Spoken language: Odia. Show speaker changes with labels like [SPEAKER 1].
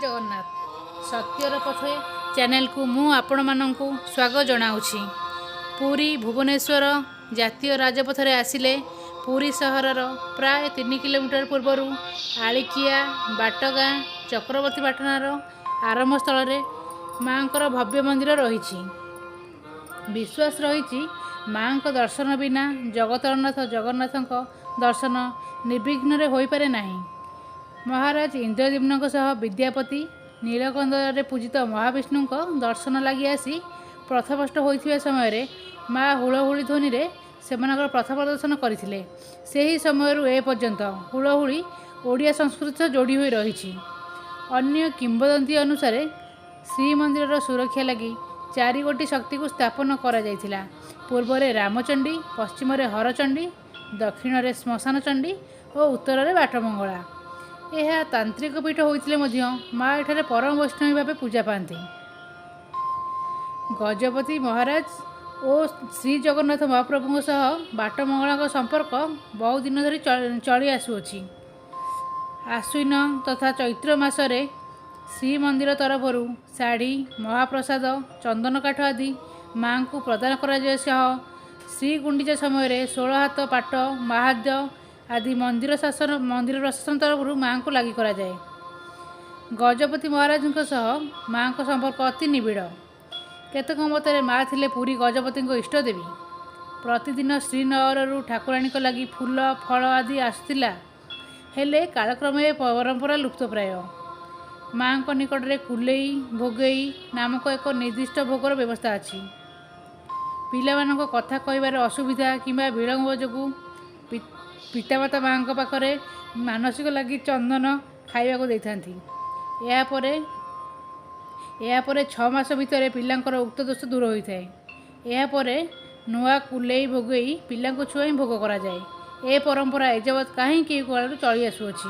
[SPEAKER 1] ଜଗନ୍ନାଥ। ସତ୍ୟର ପଥେ ଚ୍ୟାନେଲକୁ ମୁଁ ଆପଣମାନଙ୍କୁ ସ୍ୱାଗତ ଜଣାଉଛି। ପୁରୀ ଭୁବନେଶ୍ୱର ଜାତୀୟ ରାଜପଥରେ ଆସିଲେ ପୁରୀ ସହରର ପ୍ରାୟ 3 କିଲୋମିଟର ପୂର୍ବରୁ ଆଳିକିଆ ବାଟଗାଁ ଚକ୍ରବର୍ତ୍ତୀ ପାଟଣାର ଆରମ୍ଭ ସ୍ଥଳରେ ମାଆଙ୍କର ଭବ୍ୟ ମନ୍ଦିର ରହିଛି। ବିଶ୍ୱାସ ରହିଛି, ମାଆଙ୍କ ଦର୍ଶନ ବିନା ଜଗତରନାଥ ଜଗନ୍ନାଥଙ୍କ ଦର୍ଶନ ନିର୍ବିଘ୍ନରେ ହୋଇପାରେ ନାହିଁ। ମହାରାଜ ଇନ୍ଦ୍ରଦ୍ୟୁମ୍ନଙ୍କ ସହ ବିଦ୍ୟାପତି ନୀଳକନ୍ଦରରେ ପୂଜିତ ମହାବିଷ୍ଣୁଙ୍କ ଦର୍ଶନ ଲାଗି ଆସି ପଥଭ୍ରଷ୍ଟ ହୋଇଥିବା ସମୟରେ ମା ହୁଳହୁଳି ଧ୍ୱନିରେ ସେମାନଙ୍କର ପଥ ପ୍ରଦର୍ଶନ କରିଥିଲେ। ସେହି ସମୟରୁ ଏ ପର୍ଯ୍ୟନ୍ତ ହୁଳହୁଳି ଓଡ଼ିଆ ସଂସ୍କୃତି ସହ ଯୋଡ଼ି ହୋଇ ରହିଛି। ଅନ୍ୟ କିମ୍ବଦନ୍ତୀ ଅନୁସାରେ ଶ୍ରୀମନ୍ଦିରର ସୁରକ୍ଷା ଲାଗି ଚାରିଗୋଟି ଶକ୍ତିକୁ ସ୍ଥାପନ କରାଯାଇଥିଲା। ପୂର୍ବରେ ରାମଚଣ୍ଡୀ, ପଶ୍ଚିମରେ ହରଚଣ୍ଡୀ, ଦକ୍ଷିଣରେ ଶ୍ମଶାନ ଚଣ୍ଡୀ ଓ ଉତ୍ତରରେ ବାଟମଙ୍ଗଳା। ଏହା ତାନ୍ତ୍ରିକ ପୀଠ ହୋଇଥିଲେ ମଧ୍ୟ ମା ଏଠାରେ ପରମ ବୈଷ୍ଣବୀ ଭାବେ ପୂଜା ପାଆନ୍ତି। ଗଜପତି ମହାରାଜ ଓ ଶ୍ରୀ ଜଗନ୍ନାଥ ମହାପ୍ରଭୁଙ୍କ ସହ ବାଟମଙ୍ଗଳାଙ୍କ ସମ୍ପର୍କ ବହୁ ଦିନ ଧରି ଚଳି ଆସୁଅଛି। ଆଶ୍ୱିନ ତଥା ଚୈତ୍ର ମାସରେ ଶ୍ରୀମନ୍ଦିର ତରଫରୁ ଶାଢ଼ୀ, ମହାପ୍ରସାଦ, ଚନ୍ଦନ କାଠ ଆଦି ମାଙ୍କୁ ପ୍ରଦାନ କରାଯିବା ସହ ଶ୍ରୀଗୁଣ୍ଡିଚା ସମୟରେ 16 ହାତ ପାଟ, ମାହାଦ୍ୟ ଆଦି ମନ୍ଦିର ପ୍ରଶାସନ ତରଫରୁ ମାଙ୍କୁ ଲାଗି କରାଯାଏ। ଗଜପତି ମହାରାଜଙ୍କ ସହ ମାଙ୍କ ସମ୍ପର୍କ ଅତି ନିବିଡ଼। କେତେକ ମତରେ ମା ଥିଲେ ପୁରୀ ଗଜପତିଙ୍କ ଇଷ୍ଟଦେବୀ। ପ୍ରତିଦିନ ଶ୍ରୀନଅରରୁ ଠାକୁରାଣୀଙ୍କ ଲାଗି ଫୁଲ, ଫଳ ଆଦି ଆସୁଥିଲା। ହେଲେ କାଳକ୍ରମେ ଏ ପରମ୍ପରା ଲୁପ୍ତପ୍ରାୟ। ମାଙ୍କ ନିକଟରେ କୁଲେଇ ଭୋଗେଇ ନାମକ ଏକ ନିର୍ଦ୍ଦିଷ୍ଟ ଭୋଗର ବ୍ୟବସ୍ଥା ଅଛି। ପିଲାମାନଙ୍କ କଥା କହିବାରେ ଅସୁବିଧା କିମ୍ବା ବିଳମ୍ବ ଯୋଗୁଁ ପିତାମାତା ମାଙ୍କ ପାଖରେ ମାନସିକ ଲାଗି ଚନ୍ଦନ ଖାଇବାକୁ ଦେଇଥାନ୍ତି। ଏହାପରେ 6 ମାସ ଭିତରେ ପିଲାଙ୍କର ଉକ୍ତ ଦୋଷ ଦୂର ହୋଇଥାଏ। ଏହାପରେ ନୂଆ କୁଲେଇ ଭୋଗେଇ ପିଲାଙ୍କୁ ଛୁଆଇଁ ଭୋଗ କରାଯାଏ। ଏ ପରମ୍ପରା ଏଯାବତ୍ କାହିଁ କେଉଁ କାଳରୁ ଚଳି ଆସୁଅଛି।